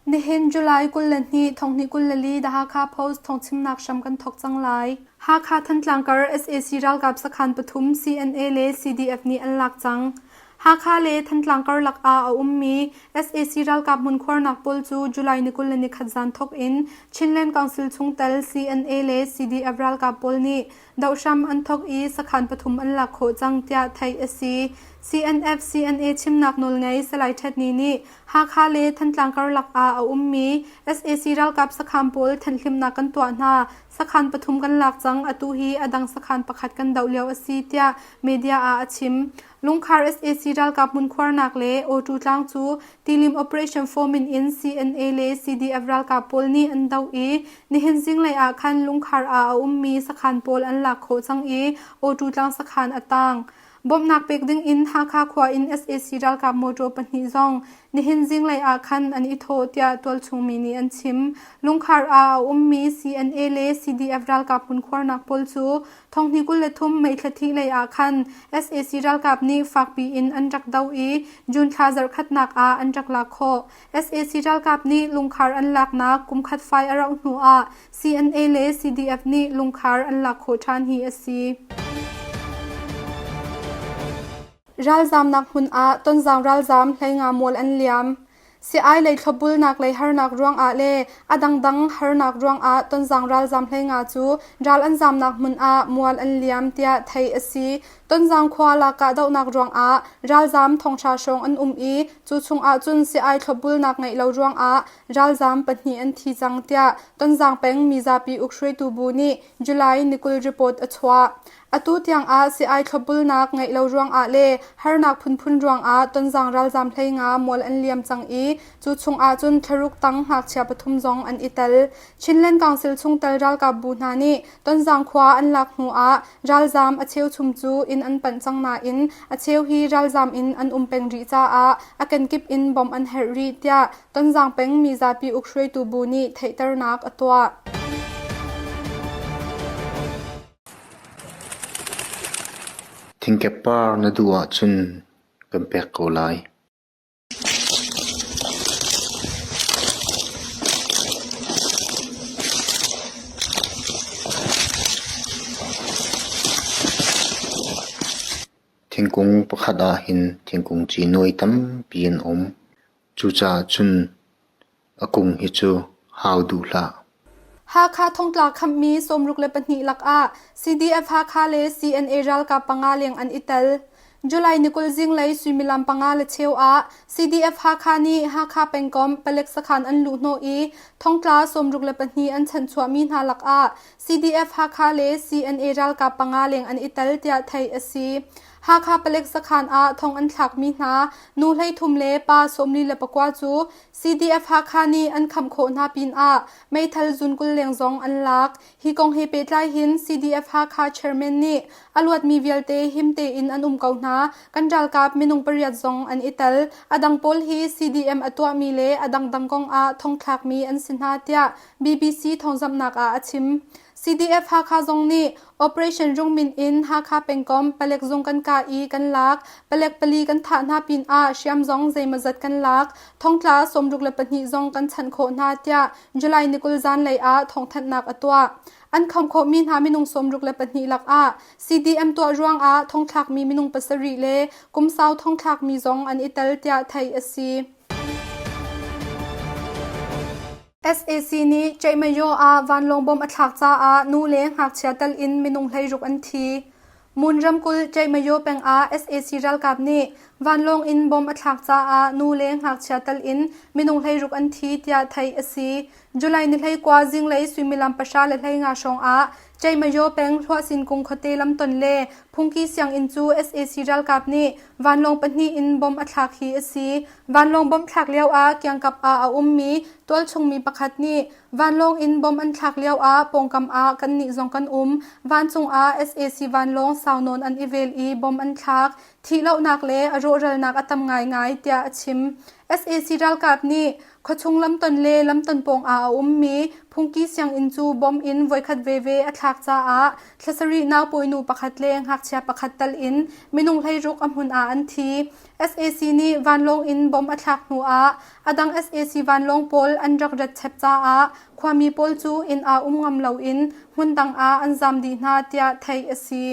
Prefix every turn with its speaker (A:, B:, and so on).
A: Nihin July 22, 2024 The Hakha Post thawngchimnak hram kan thawk cang lai. Hakha Thantlang kar sac ralkap sakhan pathum CNA le CDF nih an lak cang. Hakha le Thantlang karlak ah a ummi sac ralkap hmunkhuarnak pawl cu July ni 21 zan thawk in Chinland Council chungtel CNA le CDF ralkap pawl nih dohhram an thawk i sakhan pathum an lak khawh cang tiah theih a si. CNF CNA chimnak nawlngei Salai Htet Ni nih Hakha le Thantlang karlak ah a ummi sac ralkap sakhan pawl thenhhlimnak kan tuah hna. Sakhan pathum kan lak cang. Atu hi a dang sakhan pakhat kan doh lio a si tiah media ah a chim. Lungkhar sac ralkap hmunkhuarnak le Awṭu tlang cu Tilim Operation Fomin in CNA le CDF ralkap pawl nih an doh i nihin zinglei ah khan Lungkhar ah a ummi sakhan pawl an lak khawh cang i Awṭu tlang sakhan a tang. Bawmhnak pek ding in Hakha khua in sac ralkap mawṭaw pahnih zong nihin zinglei ah khan an i thawh tiah tualchung mi nih an chim. Lungkhar ah a ummi CNA le CDF ralkap hmunkhuarnak pawl cu Thonghnih 23 May thla thih lei ah khan sac ralkap nih fakpi in an rak doh i June thla zarhkhatnak ah an rak lak khawh. Sac ralkap nih lungkhar an laknak kumkhat fai a rauh hnu ah CNA le CDF nih lungkhar an lak khawh ṭhan hi a si. Ralzamnak hmun ah Tonzang ralzam 15 mual an liam. Si-ai lei thlopbulnak lei harnak ruangah le a dangdang harnak ruangah Tonzang ralzam 15 cu ral an zamnak hmun ah mual an liam tiah theih a si. Tonzang khua lak kahdohnak ruangah ralzam thonghra hrawng an um i cu chungah cun si-ai thlopbulnak ngeih lo ruangah ralzam pahnih an thi cang tiah Tonzang peng mizapi ukhruaitu bu nih July ni 20 report a chuah. Atu tiangah si-ai thlopbulnak ngeih lo ruangah le harnak phunphun ruangah Tonzang ralzam 15 mual an liam cang i cu chungah cun thlaruk tang ngakchia pathum zong an i tel. Chinland Council chungtel ralkap bu hna nih Tonzang khua an lak hnu ah ralzam a cheuchum cu inn an panh cang nain a cheu hi ralzam in an um peng rih caah a kenkip in bawmh an herh rih tiah Tonzang peng mizapi ukhruaitu bu nih theihternak a tuah.
B: Thingkep par na duh ahcun kan pek ko lai. Thingkung pakhat ah hin thingkung ci nuai tampi an um. Cucaah cun a kung hi cu hau duh hlah.
A: Hakha thongtla khamhmi 62 lakah CDF Hakha le CNA ralkap panga leng an i tel. July ni 20 zinglei suimilam panga le cheu ah CDF Hakha nih Hakha pengkomh palek sakhan an luhhnawh i thongtla 62 an chanhchuahmi hna lakah CDF Hakha le CNA ralkap panga leng an i tel tiah theih a si. Hakha palek sakhan ah thong an thlakmi hna nu 33 le pa 44 cu CDF Hakha nih an khamh khawh hna pinah meithal zun 20 leng zong an lak. Hi kong he pehtlai hin CDF Hakha chairman nih a luatmi vialte him tein an um ko hna. Kan ralkap minung pariat zong an i tel. A dang pawl hi CDM a tuahmi le a dangdang kong ah thongthlakmi an si hna tiah BBC thawngzamhnak ah a chim. CDF Hakha zong nih Operation Rungmin in Hakha pengkomh palek zung kan kah i kan lak. Palek pali kan thah hna pinah hriam zong zeimawzat kan lak. Thongtla 62 zong kan chanh khawh hna tiah July ni 20 zanlei ah thawngthanhnak a tuah. An kham khawhmi hna minung 62 lakah CDM tuah ruangah thongthlakmi minung pasarih le kumsau thongthlakmi zong an i tel tiah theih a si. Sac nih Ceihmayo ah vanlawng bomb a thlak caah nu le ngakchia tal in minung 16 an thi. Mon ramkulh Ceihmayo peng ah sac ralkap nih vanlawng in bomb a thlak caah nu le ngakchia tal in minung 16 an thi tiah theih a si. July ni 19 zinglei suimilam 10:15 hrawng ah Ceihmayo peng Hluahsinkung khuate lamton le phungki sianginn cu sac ralkap nih vanlawng pahnih in bomb a thlak hi a si. Vanlawng bomb thlak lioah kiangkap ah a ummi tualchungmi pakhat nih vanlawng in bomb an thlak lioah pawngkam ah kannih zong kan um. Vancung ah sac vanlawng sau nawn an i vel i bomb an thlak. Thihlohnak le a rawhralnak a tam ngaingai tiah a chim. Sac ralkap nih khuachung lamton le lamton pawng ah a ummi phungki sianginn cu bom in voikhat veve a thlak caah thla sarih naupawinu pakhat le ngakchia pakhat tal in minung 16 a hmun ah an thi. Sac nih vanlawng in bom a thlak hnu ah a dang sac vanlawng pawl an rak rat chep caah khuami pawl cu inn ah um ngam loin hmun dang ah an zaam dih hna tiah theih a si.